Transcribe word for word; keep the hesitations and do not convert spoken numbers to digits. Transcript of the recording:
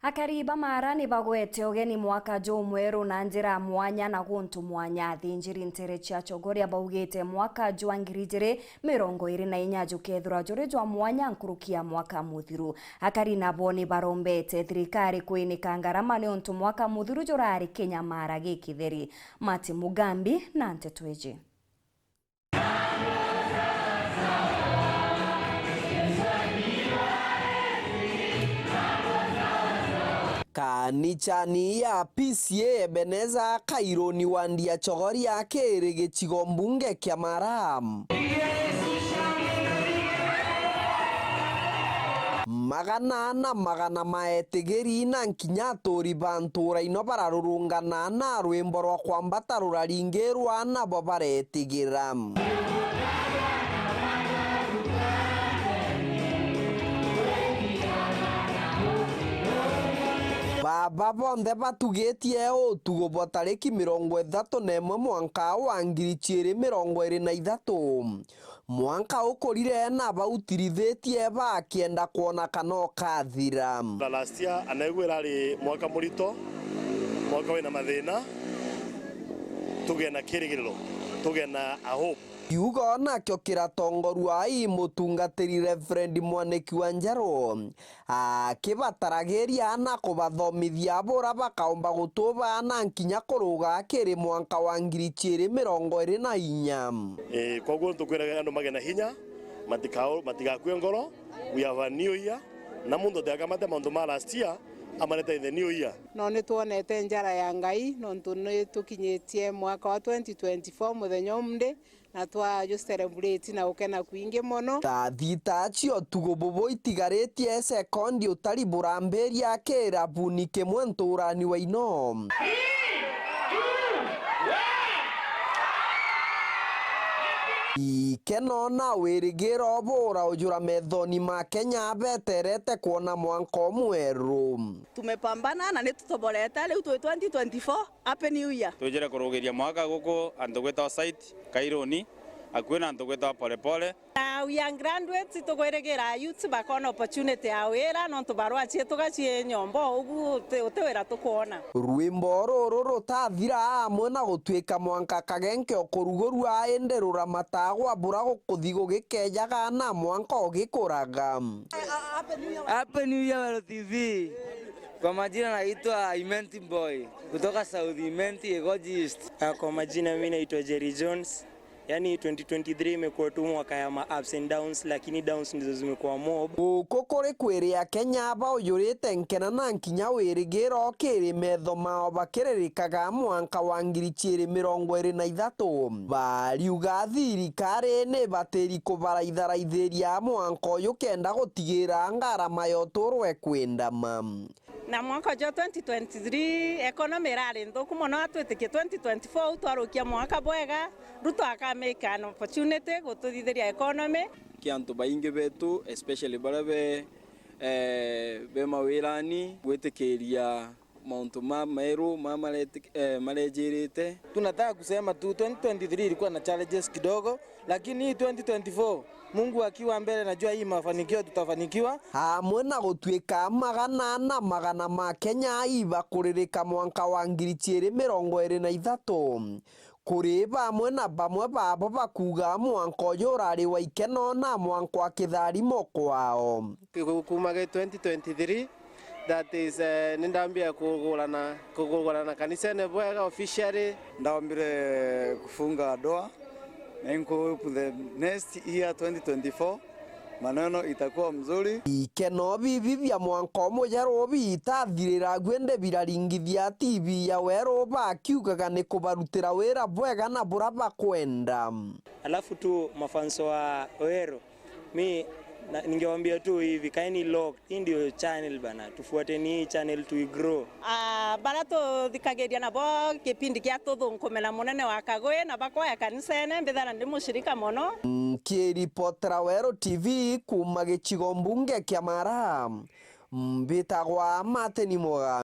Akari ba Mara ni bagwete ugeni mwaka jumweru na njira ya mwanya na guntu mwanya. Athinjiri ntere cia Chogoria baugite mwaka jwa ngiri ijiri mirongo iri na inya jukethirwa juri jwa mwanya nkuruki ya mwaka muthiru. Akari nabo ni barombete thirikari kwinika ngarama niuntu mwaka muthiru jurari kinyamara gikitheri. Martin Mugambi na nteto iji. Kanicani ya P C A Ebeneza Kairuni wandi ya Chogoria kiri gicigo mbunge kia Mara. Magana na magana ma etigiri na nkinya aturi ba ntura ino bararurungana na rwimbo rwa kwambata ruraringirwa nabo baretigira. Baba bonthe batugitie utugo bwa tariki mirongo ithatu na imwe mwanka wa ngiri ciiri mirongo iri na ithatu. Mwanka ukurire na bautirithitie bakienda kwona kana ukathira. Na last year anaigua irari mwaka murito, mwaka wina mathina, tugie na kirigiriro, tugie na a hope. Kiugo nakio kiratongorua i mutungatiri Reverend Mwaniki wa Njeru, akibataragiria na kubathomithia bura bakaumba gutuba na nkinya kuruga kiri mwanka wa ngiri ciiri mirongo iri na inya. Ii, koguo ntukwiraga andu mage na hinya, matikao-, matigakue ngoro. We have a new year, na muntu atiakamate mauntu ma last year, amarete in the new year. No nitwonete njara ya Ngai, nontu nitukinyitie mwaka wa twenty twenty-four muthenya umndi, na twajucelebrate na gukena kwingi mono. Thaa thita cia utugo bubu itigaritie sekondi utari burambiria kirabuni kimwe nturani wa ino. Ikeno na wirigiro buraujura methoni ma Kenya beterete kwona mwanka umweru. Tumepambana na nitutoborete, riu twi twenty twenty-four. Happy New Year. Twijire kurugiria mwaka guku antu gwitagwa site Kairuni, akui na antu gwitagwa Polepole. Na we are graduates, tugwirigira youths bakona opportunity ya wira, nontu barua cietu gacie nyomba, ugu uti, uti wira tukwona. Rwimbo ruru rutathira amwe na gutuika mwanka kagenke o kurugurua, indi ruramatagwa bura gukuthi gugikejaga na mwanka ugikuraga. Happy New Year, Wero T V. Kwa majina naitwa Imenti Boy, kutoka South Imenti, Igoji East. Ah, kwa majina mimi naitwa Jerry Jones. Yaani twenty twenty-three imekuwa tu mwaka ya ma ups and downs, lakini downs ndizo zimekuwa mob. Guku kuri kwiria Kenya baujurite nkena na nkinya wirigiro kiri metho mao bakiririkaga mwanka wa ngiri ciiri mirongo iri na ithatu. Bariuga thirikari ni batiri kubaraitharaithiria mwanka uyu kenda gutigira ngarama ya uturo ikwindama. Na mwaka jwa twenty twenty-three, economy irari nthuku mono, atwitikie twenty twenty-four au twarukia mwaka bwega, Ruto aka make an opportunity gututhithiria economy. Ki antu baingi betu, especially baria be, eh, be mawirani, gwitikiria mauntu ma meru ma mareti-, eh, marejirite. Tunataka kusema tu, twenty twenty-three ilikuwa na challenges kidogo, lakini hii twenty twenty-four, Mungu akiwa mbele, najua hii mafanikio tutafanikiwa. Amwe na gutuika magana na magana ma Kenya ibakuririka mwanka wa ngiri ciiri mirongo iri na ithatu, kuri bamwe na bamwe babo bakuuga mwanka uyu urari wa ikeno na mwanka wa kitharimo kwao. Ku-, kuuma gi twenty twenty-three, that is, eh, nindambia kugurana, kugurana kanisene bwega officially. Ndambire kufunga ndoa, na nku hope the next year, twenty twenty-four, maneno itakuwa mzuri. Ikeno bibi bia mwanka umujeru bitathirira gwende biraringithia T V ya Weru bakiugaga ni kubarutira wira bwega na bura bakwenda. Alafu tu mafans wa Weru, Mi na, ningewaambia tu hivi, kaeni locked. Hii ndio channel bana. Tufuateni hii channel to grow. Ah, bara tuthikagiria nabo kipindi kia Tuthunkume na munene wa Kagwe na bakwaya kanisene, mbithana ndi mushirika mono. Nkiripotera Weru T V kuuma gicigo mbunge kia Mara, mbitagwa Martin Muga.